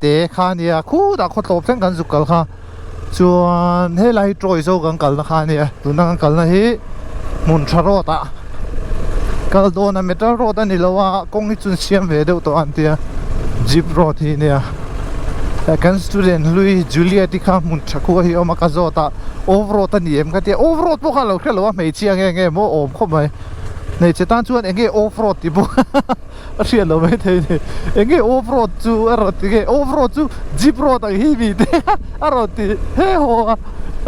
Te kha nia khutah khaw tlawp thleng kan zuk kal kha chuan helai hi Troy zo kan kalna kha ania tuna kan kalna hi hmun tha road ah kal dawn a metal road a ni lo a kawng hi chu an siam ve deuh tawh a an tia jeep road hi ania kan student hlui Juliet i kha hmun tha khua hi a awm a ka zawt a off road a ni em ka tia off road pawh kha a lo hre lo a hmeichhia nge nge maw awm khawp mai hmeichhe tan chuan eng nge off road tih pawh a hriat loh mai thei ni eng nge off road chu a rawn ti nge off road chu jeep road ang hi mi te a rawn ti he haw a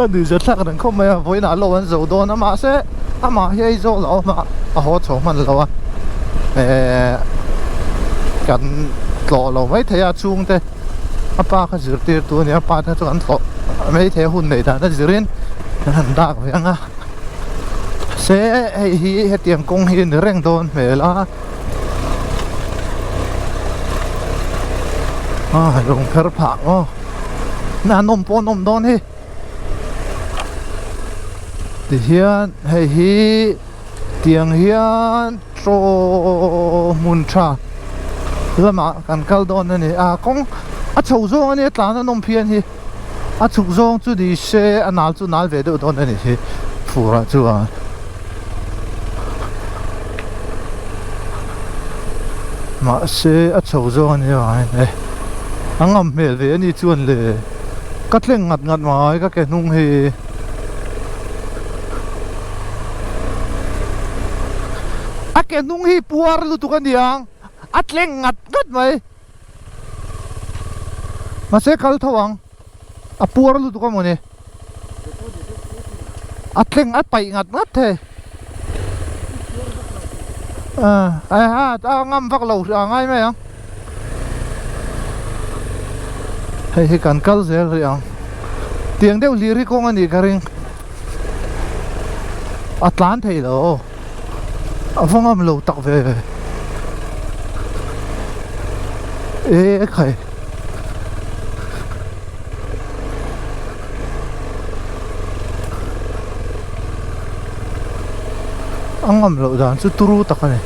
a nuih zet thlak reng khawp mai a vawiinah lo an zo dawn a mahse amah hi Aizawl a awm a a haw chho hman lo a ehh kan tlawh lo mai thei a chhungte a pa kha zirtirtu a nia a pa te chu an tlawh mai thei a hun neih dan a zirin kan han dak ve ang a se hei hi hetiang kawng hi a ni reng dawn hmel a. A lung pher phah maw na nawm pawh nawm dawn hi tihian hei hi tiang hian chaw hmun tha lamah kan kal dawn a ni a kawng a chho zawng a nia tlan a nawm phian hi a chhuk zawng chu ni se a nal chu nal ve deuh dawn a ni hi fur ah chuan. Mahse a chho zawng a ni avangin e a ngam hmel ve a ni chuan le ka tleng ngat ngat mai ka ke hnung hi a ke hnung hi puar lutuk a niang a tleng ngat ngat mai mahse kal tho ang a puar lutuk a mawni. A tleng a paih ngat ngat thei a a ngam vak lo a ngai mai ang hei hi kan kal zel rih ang tiang deuh hlir hi kawng a nih ka ring a tlan thei lo a va ngam lo tak ve e khai. A ngam loh dan chu turu tak a ni.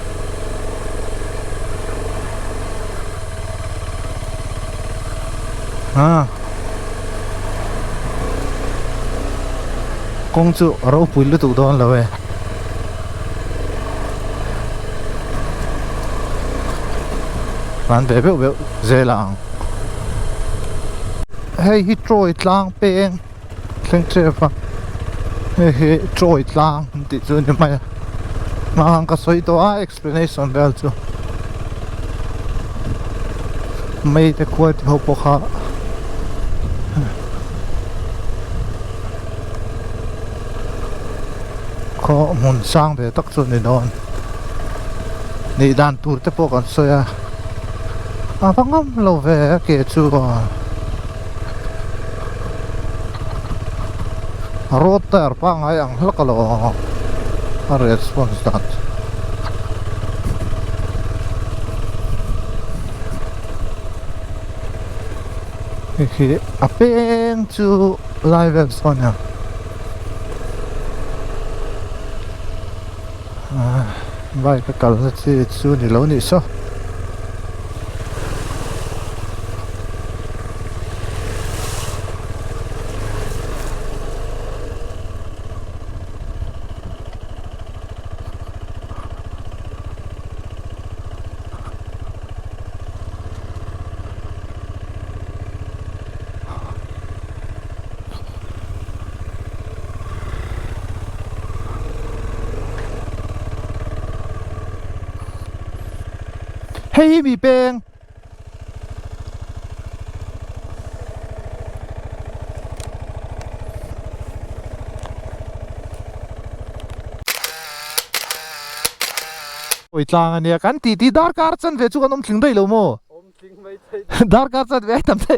A kawng chu a ropui lutuk dawn lo e. Tlan ve beuh beuh zel ang. Hei hi Troy tlang peng thleng tep a hei hi Troy tlang an tih chu a ni mai a hmang ka sawi tawh a explanation vel chu mei te khuai te ho pawh kha khaw hmun sang ve tak chu a ni dawn nih dan tur te pawh kan sawi a. A va ngam lo ve a ke chu road tyre pangngai ang hlak alo a response dan chu hei hi a peng chu lai vel sawn a Bike a kalna chi chu ni lo nih saw. Hei hi mi peng. Awi tlang a nia kan titi darkar chan ve chu kan awm tling daih lo maw? Darkar chan ve tam thei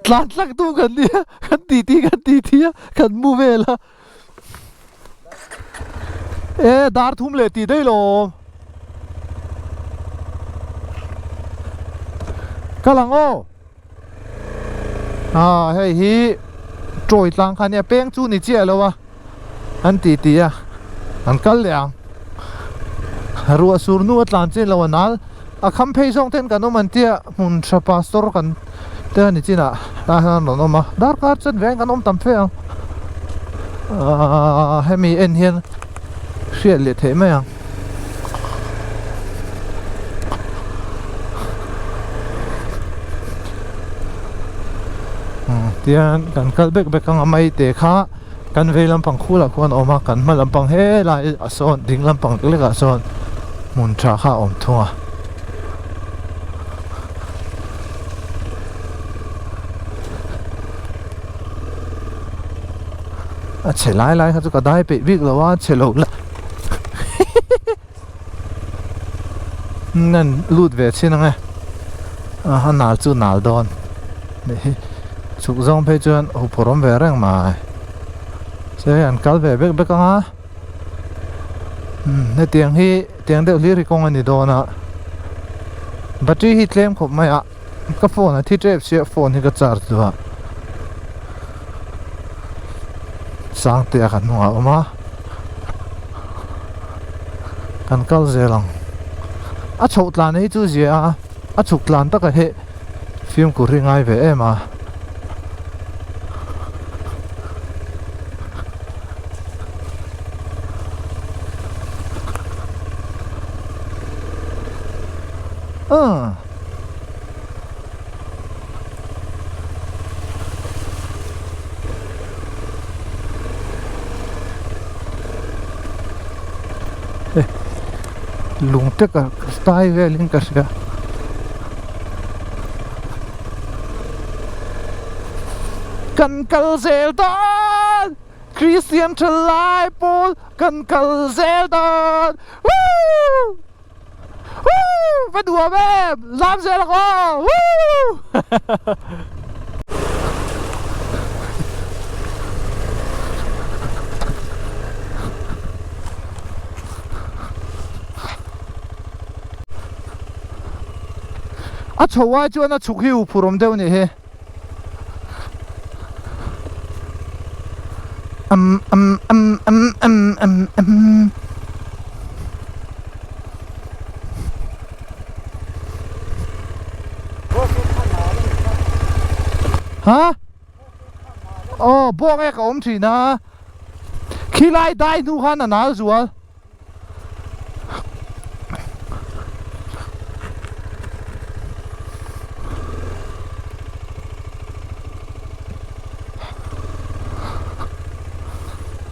tlan tlak tu kan nia kan titi kan titi a kan mu vel a e dar thum leh tih daih lo awm ka lang aw a hei hi tawi tlang kha nia peng chu ni chiah lo a an ti ti a an kal leh ang ruah sur hnu a tlan chin lo a nal a kham phei zawng ten kan awm an tia hmun tha pastor kan te a ni chinah tah hian an rawn awm a darkar chuan veng kan awm tam fe ang aaa hemi en hian hriat leh theih mai ang. Tian kan kal bek bek ang a mai te kha kan vei lampang khulah khuan a awm a kan hma lampang helai ah sawn ding lampang lek lek ah sawn hmun tha kha a awm thung a. A chhe lai lai kha chu ka dai peih bik lo a chhe lo la nan lut ve chin ang e a nal chu nal dawn nih hi chhuk zawng phei chuan huphurh awm ve reng mai se an kal ve bek bek ang a hetiang hi tiang deuh hlir hi kawng a ni dawn a battery hi tlem khawp mai a ka phone a thi tep sia phone hi ka charge duh a sangte a kan hnungah a awm a kan kal zel ang a chhoh tlan hi chu zia a a chhuk tlan taka hi fimkhur hi ngai ve em a. Lung te ka tai velin ka hria. Kan kal zel dawn Christian thalai pawl kan kal zel dawn Woo! Woo! Va duam em! Zam zel ang aw! Woo! A chho ai chuan a chhuk hi huphurh awm deuh nih hi. Um um um um um um um. Ha? Aw bawng e ka awm thin a. Khilai dai hnu khan a nal zual.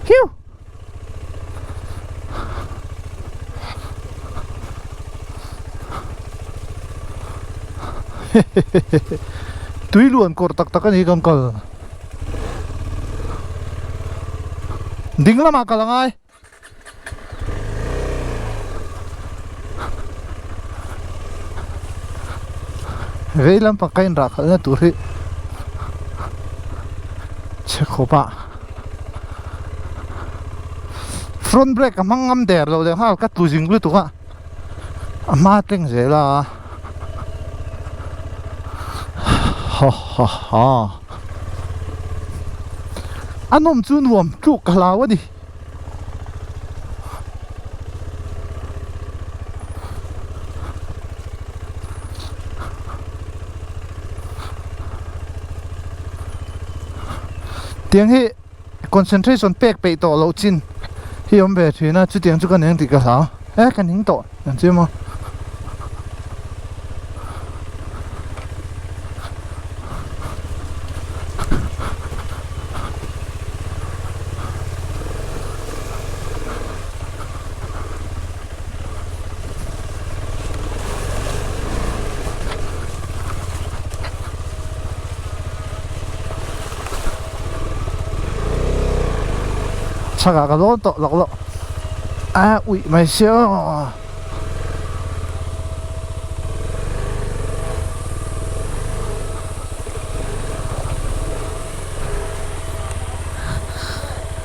Hiu! Tui luan kawr tak tak a ni kan kal. Ding lamah kal a ngai. Vei lampang ka inrah khalhna tur hi chhe khawp a front brake a hmang ngam der lo leh nghal ka tlu zing lutuk a a hma thleng zel a ha ha ha a nawm chu nuam tluk ka hlau a ni. Tiang hi concentration pek peih tawh loh chin hi awm ve thin a chutiang chu ka ning tih ka hlau e ka ning tawh ang chu maw. Chhakah ka lawn tawh lawk lawk a uih mai sia aw.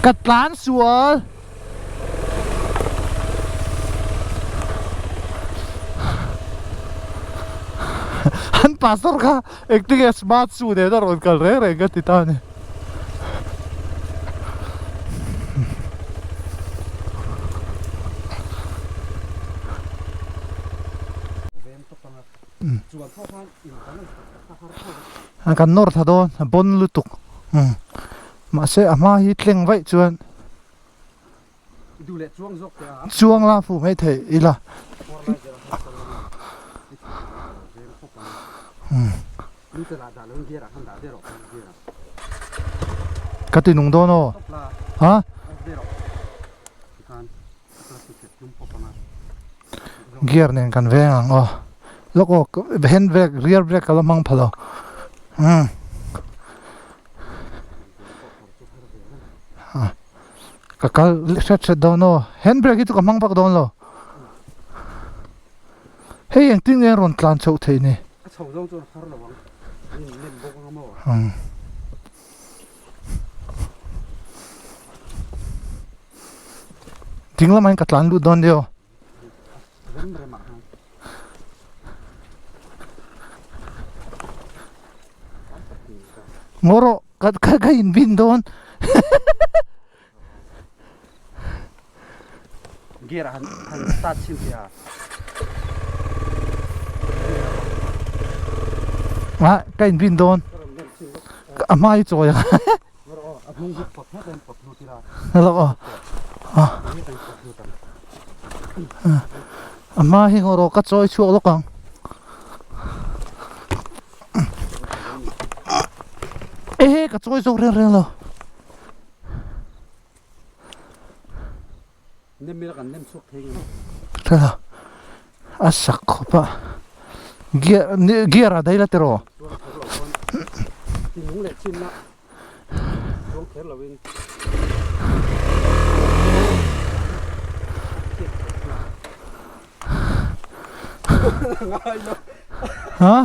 Ka tlan sual. An pastor kha engtinge smart shoe nen a rawn kal reng reng ka ti ta a ni. Kan nawr thla dawn a bawn lutuk umm mahse a hma hi tleng vaih chuan chuang la fu mai thei ila umm ka ti nung dawn aw ha. Gear nen kan veng ang aw lawk aw hand brake rear brake ka la hmang pha lo umm ka kal hret hret dawn aw hand brake hi chu ka hmang vak dawn lo hei engtin nge a rawn tlan chhoh theih ni umm. Ding lamah hian ka tlan lut dawn nia. Ngaw rawh ka ka ka in bin dawn. Gear han han start chhin teh a. Ah ka in bin dawn. A hma hi chawi a. A hma hi ngaw rawh ka chawi chhuak lawk ang. Ehe ka chawi zawk reng reng lo. Thla a sak khawp a gear gear a daih la tiraw. Ha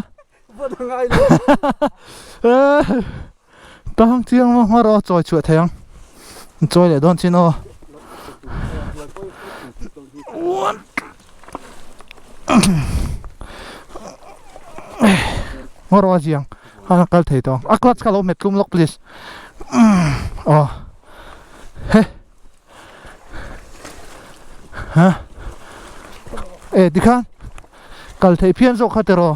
Tang chiang maw hma rawh chawi chhuah thei ang chawi leh dawn chin aw hma rawh a ziang a kal thei tawh ang a clutch kha lo hmet tlum lawk please aw he ha e tikhan kal theih phian zawk kha tiraw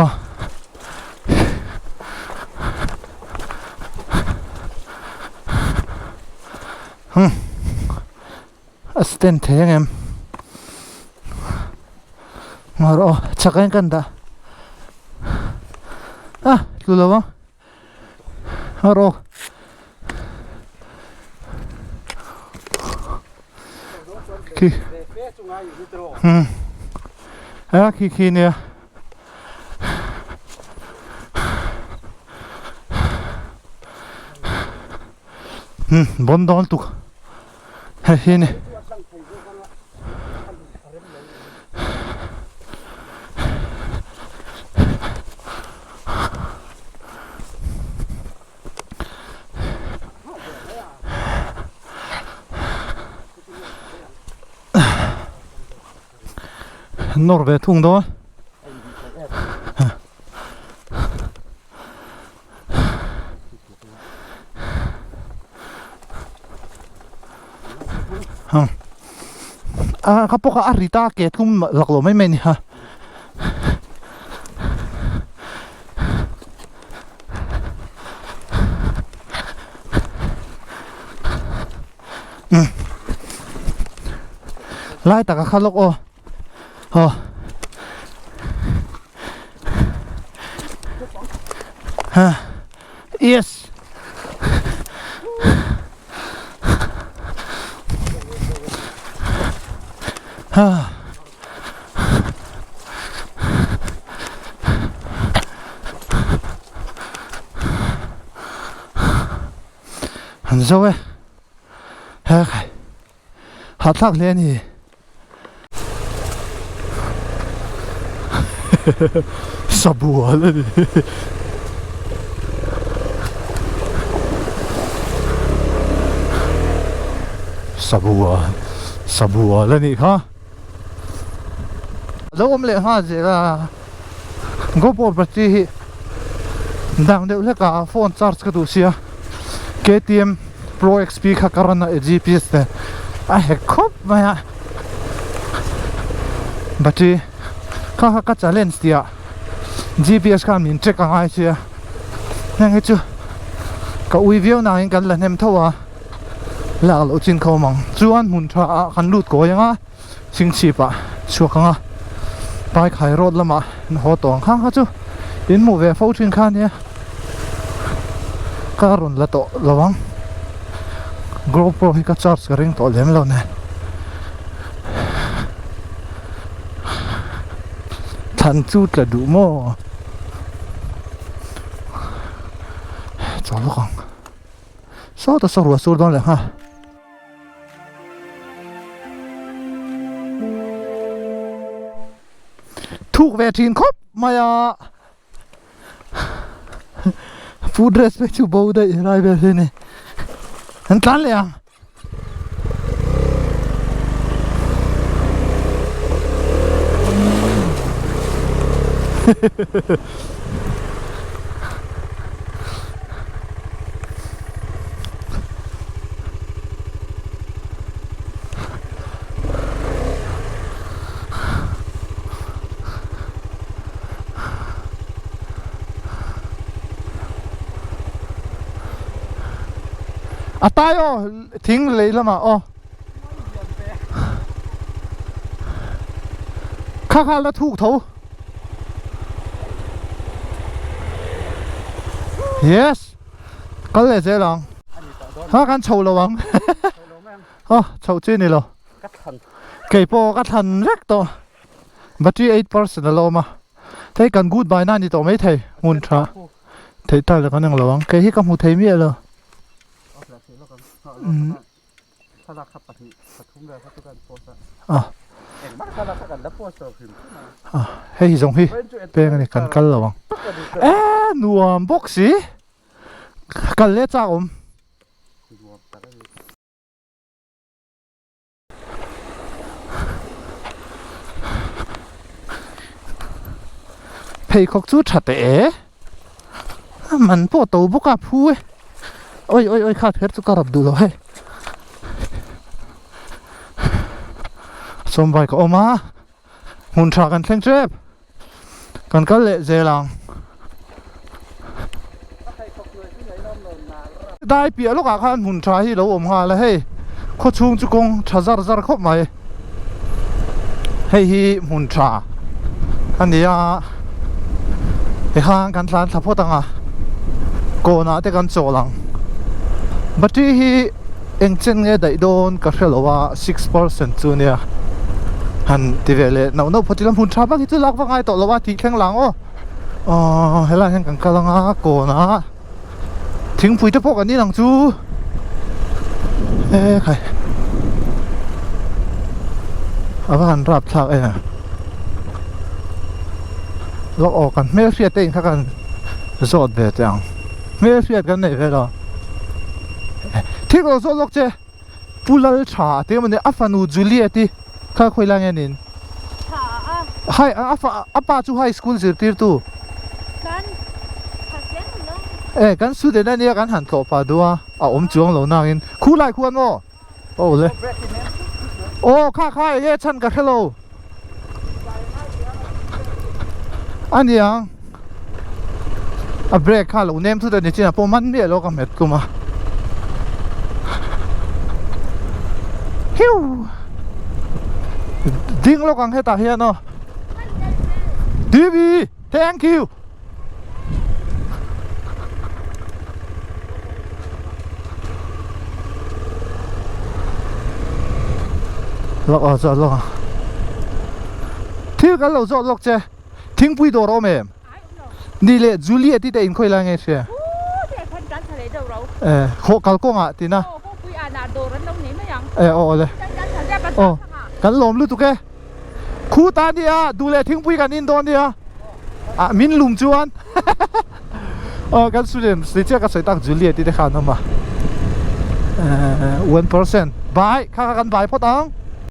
aw hmm a stand thei ang em ngaw rawh aw chak ah hian kan dah ah tlu lo ang. Rawh khi hmm a khi khi nia hmm bon dawn tuk hei hi ni. Nawr ve thung dawn. A ka pawk a a ri ta ke tlum lak lo mai mai a ni ha. Lai taka kha lawk aw aw ha yes ha. An zo e he khai hahthlak hle a ni sabual a ni sabual sabual a nih kha lo awm leh nghal zel a GoPro battery hi dang deuh hlek a phone charge ka duh sia KTM Pro XP kha ka run a GPS te a hek khawp mai a battery kha kha ka challenge tih ah. GPS khan min check a ngai sia heng hi chu ka ui viau nangin kan la hnem tho a lak loh chin khawm ang chuan hmun tha ah kan lut kawi ang a chingchhip ah chhuak ang a Paikhai road lamah an haw tawh ang khang kha chu in hmuh ve fo thin kha ania ka rawn la tawh lo ang GoPro hi ka charge ka ring tawh lem lo nen. Thlan chu tla duh maw? Chaw lawk ang. Sawta saw ruah sur dawn leh nghal. Thuk ve thin khawp mai a. Food dress phei chu bo daih lai vel hi a ni. An tlan leh ang. A tai aw thing lei lamah aw kha kha la thuk tho yes kal leh zel ang ha kan chho lo ang aw chho chi ni lo keipawh ka thlan vek tawh battery 8% a la awm a hei kan goodbye na a ni tawh maithei hmun tha. Theih tak leh kan eng lo ang. Kei hi ka hmu thei miah lo. Hei hi zawng hi peng a ni kan kal lo ang. E nuam bawk si. Kal leh chak awm. Pheikhawk chu tha teh e a man pawh to bawk a phu e oi oi oi kha pher chu ka rap duh lo hei sawm bike a awm a hmun tha kan thleng tep kan kal leh zel ang dai piah lawkah khan hmun tha hi lo awm nghal a hei khaw chhung chu kawng tha zar zar khawp mai hei hi hmun tha a ni a tikhan kan tlan thla phawt ang a kawnah te kan chawl ang battery hi. Eng chen nge daih dawn ka hre lo a, 6% chu nia han ti ve leh nauh nauh phawt ila hmun tha vak hi chu lak vak ngai tawh lo a tih thleng lang aw. Aww helaiah hian kan kal anga kawnah thingpui te pawh kan in ang chu e khai a va han rap thlak em lawk aw kan hmelhriat te in kha kan zawt ve teh ang hmelhriat kan neih ve lo. Thil lo zawt lawk che Pu Lal Tha te emaw ni a fanu Juliet i kha khawi lai nge niin Tha a Hai a fa a pa chu high school zirtirtu Kan tha zel lo E kan student ania kan han tlawh pah duh a a awm chuang lo nangin khu lai khuan maw aw le aw kha kha enge chhan ka hre lo a niang a brake kha lo nem thut a ni chin a pawh man miah lo ka hmet tum a hiu ding lawk ang hetah hian aw TV thank you Lawk aw zawt lawk ang Thil kan lo zawt lawk che Thingpui dawr a awm em? Ni leh Juliet i te in khawi lai nge hria? Eh khaw kal kawngah tina Eh aw le Aw kan lawm lutuk e Khu ta nia duh leh thingpui kan in dawn nia ah min lum chuan aw kan student ni chiah ka sawi tak Juliet i te khan awm a eh 1% bai kha kha kan bai phawt ang.